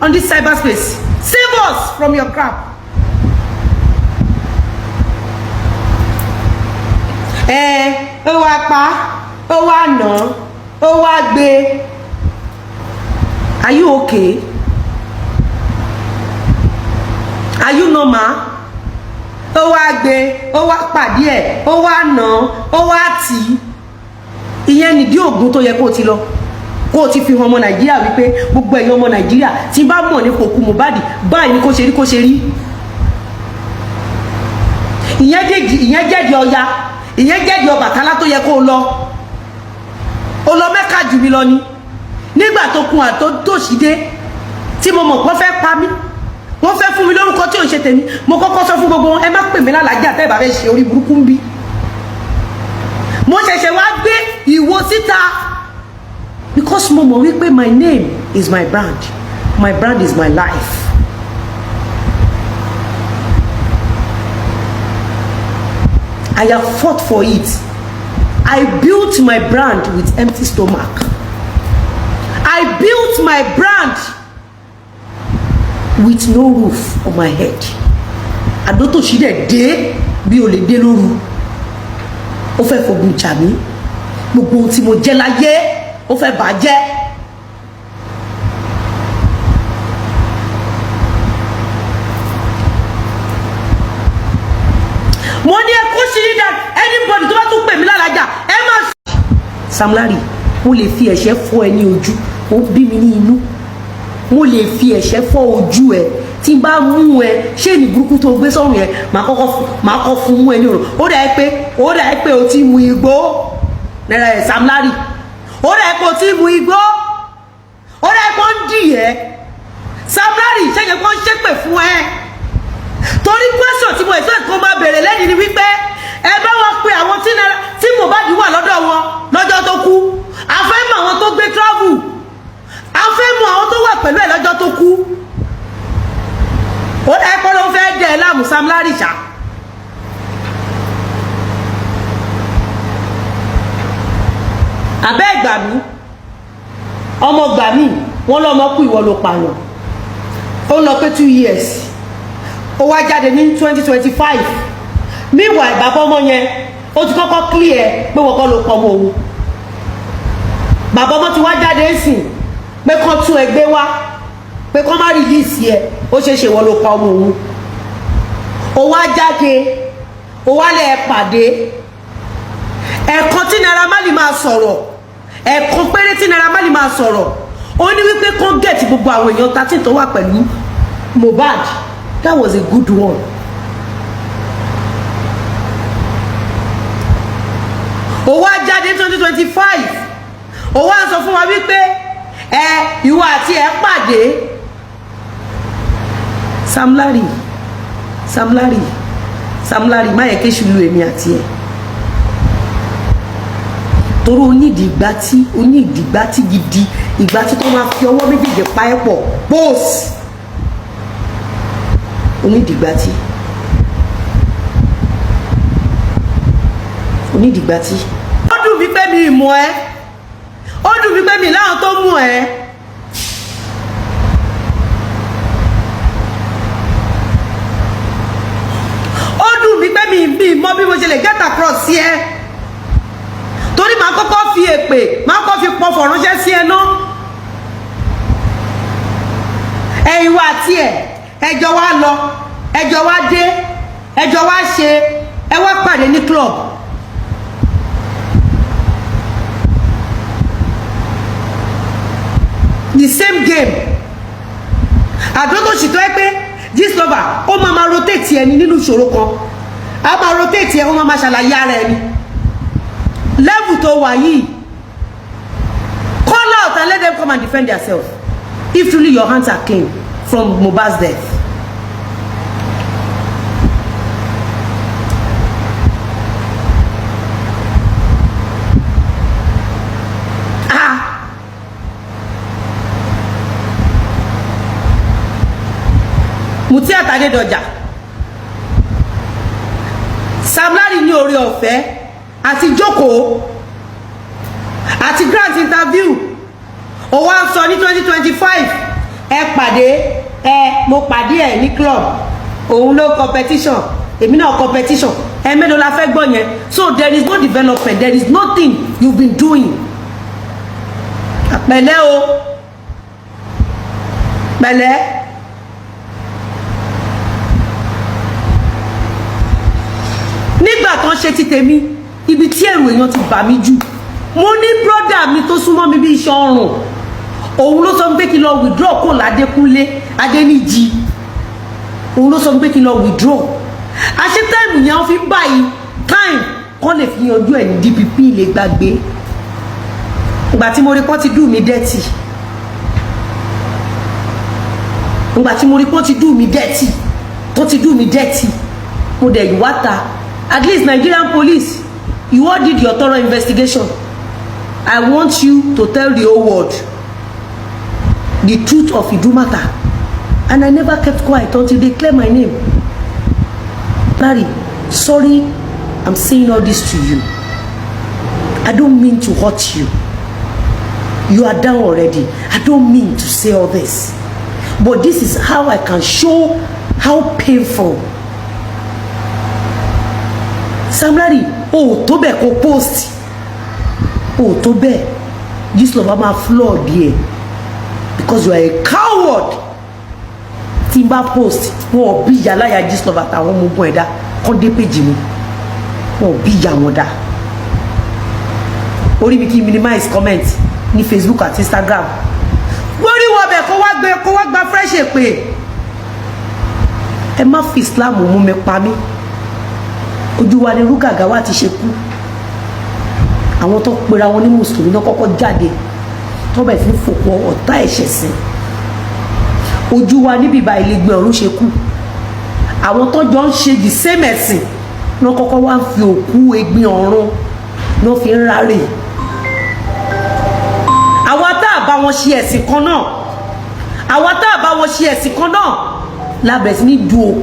on this cyberspace. Save us from your crap. Ẹ ó wá pa, ó wá nà, ó wá gbé. Are you okay? Are you normal? Ó wá gbé, ó wá pàdé ẹ̀, ó wá nà, ó wá tì í. Ìyẹn nìdí ògùn tó yẹ kó o ti lọ, kó o ti fi hàn ọmọ Nàìjíríà wípé gbogbo ẹ̀yin ọmọ Nàìjíríà tí bá mọ̀ nípa òkú Mohbad, báyìí ni kó ṣe rí, kó ṣe rí. Ìyẹn jẹ́dìí Ọya, ìyẹn jẹ́dìí Ọbàtálá tó yẹ kó o lọ. O lọ Mẹ́kà jù mí lọ ni. Nígbà tó kun àtòsí dé tí mo mọ̀ pé wọ́n fẹ́ pa mí, wọ́n fẹ́ fún mi lórúkọ tí ò ń ṣe tèmi, mo kọ́kọ́ sọ fún gbogbo wọn, ẹ má pè mí lálàájá tẹ́ ẹ bá fẹ́ ṣe orí burúkú ń bí. Mo ṣẹ̀ṣẹ̀ wá gbé ìwo síta because mo mọ̀ wípé my name is my brand, my brand is my life. I have fought for it. I built my brand with empty stomach. I built my brand with no roof on my head. Àdótòṣì dẹ̀ dé bí o lè dé lóru. Ó fẹ́ fogun jà mí. Gbogbo ohun tí mo jẹ́ láyé, ó fẹ́ bàjẹ́. Mo ní ẹ kó ṣírí dá anybody tó bá tún pè mí lálàájà, ẹ má. Sam Larry, mo lè fi ẹ̀ṣẹ́ fọ́ ẹ ní ojú, ó bí mi ní inú. Mo lè fi ẹ̀ṣẹ́ fọ́ ojú ẹ. Tí n bá mú ẹ, ṣé ní burúkú tó gbé sọ́run yẹn, màá kọ́kọ́ màá kọ́ fún mú ẹ ní òrùn. Ó dà ẹ́ pé o ti mu igbó náírà ẹ̀. Sam Larry, ó dà ẹ́ pé o ti mu igbó, ó dà ẹ́ pé ó ń dì ẹ́. Sam Larry, ṣẹ́yẹ kó ń ṣépè fún ẹ? Torí question tí mo expect kó máa bèrè lẹ́yìn ni wípé ẹ bá wọn pe àwọn tí náírà tí Mohbad wà lọ́dọ̀ wọn lọ́jọ́ tó kú. A fẹ́ mọ àwọn tó gbé travel, a fẹ́ mọ àwọn tó wà pẹ̀lú ẹ̀ lọ́jọ́ tó kú. Ó dá ẹ̀kọ́ ló ń fẹ́ dẹ̀ ẹ́ láàmú, Sam Larry ṣá. Àbẹ́ ìgbà mi, ọmọ gbà mí, wọ́n lọ́mọ kú, ìwọ ló pààyàn. Ó ń lọ pé 2 years, ó wá jáde ní 2025. Meanwhile, bàbá ọmọ yẹn, ó ti kọ́kọ́ clear pé wọ́n kọ́ ló pọ̀ ọmọ òun. Bàbá ọmọ ti wá jáde ń sìn pé kán tún ẹgbẹ́ wá, pé kán má release ẹ, ó ṣeé ṣe wọ́n ló pa ọmọ òun. Ó wá jáde, ó wá lẹ̀ pàdé. Ẹ̀ẹ̀kan tí Naira Marley máa sọ̀rọ̀, ẹ̀ẹ̀kan péré tí Naira Marley máa sọ̀rọ̀, ó ní wípé kán get gbogbo àwọn èèyàn 13 tó wà pẹ̀lú Mohbad. That was a good one. Ó wá jáde 2025, ó wá sọ fún wa wípé ẹ ìwọ àti ẹ pàdé. Sam Larry, Sam Larry, Sam Larry, má yẹ kéṣù lu èmi àti ẹ, torí onídìí ìgbà tí onídìí ìgbà tí gidi, ìgbà tí tó máa fi ọwọ́ méjèèjì pa ẹ́ pọ̀ pọ́s, onídìí ìgbà tí onídìí ìgbà tí. Ó dùn mí pé mi ì mọ̀ ẹ́, ó dùn mí pé mi láwọn tó mú ẹ. Ó dùn mí pé mi mọ bí mo ṣe lè get across sí ẹ, torí màá kọ́kọ́ fi èpè, màá kọ́ fi pọfọ̀ ránṣẹ́ sí ẹ náà. Ẹ̀yin wa àti ẹ̀, ẹjọ́ wa lọ, ẹjọ́ wa dé, ẹjọ́ wa ṣe, ẹ wá pàdé ní club. The same game àdó tó sì tó ẹ pé Gistlover, ó máa ma rotate ẹni nínú ìṣòro kan, a máa rotate ẹ, ó máa ma ṣàlàyé ara ẹni. Level tó wà yìí, call out and let them come and defend themselves if truly your hands are clean from Mohbad's death. Ah, Mutiat Adédọjà, Sam Larry ní oore ọ̀fẹ́ àti jókòó àti grant interview. Ó wá ń sọ ní 2025 Ẹ pàdé, ẹ mo pàdé ẹ ní club, òun ló competition, èmi náà competition. Ẹ mélòó la fẹ́ gbọ́ yẹn? So there is no development, there is nothing you've been doing. Pẹ̀lẹ́ o, pẹ̀lẹ́. Nígbà kan ṣe ti tèmi, ibi tí ẹ̀rù èèyàn ti bà mí jù, mo ní brother mi tó súnmọ́ mi bí iṣan ọrùn, òun ló sọ pé kí n lọ withdraw kó ládékúnlé adéníjì. Òun ló sọ pé kí n lọ withdraw. Àṣé time yẹn wọ́n fi ń báyìí time kọ́ lè fi yanjú ẹ̀ ní DPP lè gbàgbé. Ìgbà tí mo rí pọ́n ti dùn mí dẹ́tì, ìgbà tí mo rí pọ́n ti dùn mí dẹ́tì, tó ti dùn mí dẹ́tì, mo dẹ̀ wá ta. At least Nigerian police, you all did your thorough investigation. I want you to tell the whole world the truth of Idumota, and I never kept quiet until they clear my name. Larry, sorry I'm saying all this to you. I don't mean to hurt you. You are down already. I don't mean to say all this, but this is how I can show how painful. Sam Larry, o ò tó bẹ́ẹ̀ kó post, o ò tó bẹ́ẹ̀. Gistlover máa flood ẹ̀ because you are a coward. Tí n bá post, wọn ò bí ìyá láyà Gistlover àtàwọn ọmọ ogun ẹ̀dá kán dé péjì mi, wọn ò bí ìyá wọn dá. Orí mi kí n minimize comment ní Facebook àti Instagram. Gbórí wọbẹ̀ kó wá gbé, kó wá gba fresh èpè. Ẹ má fi Islam mú mi pa mí. Ojú wa ni Rúgàgà wa ti ṣe kú. Àwọn tó pera wọn ní mùsùlùmí náà kọ́kọ́ jáde tó bẹ̀ sí fòpọ̀ ọ̀tá ẹ̀ṣẹ̀ sí ojú wa níbi ìbá ilégbé ọ̀run ṣe kú. Àwọn tó jọ ń ṣe the same ẹ̀sìn náà kọ́kọ́ wá ń fi òkú Egbin Ọ̀run náà fi ń ráre. Àwa tá a bá wọn ṣe ẹ̀sìn kan náà, àwa tá a bá wọn ṣe ẹ̀sìn kan náà lábẹ̀ sí ní du òkú.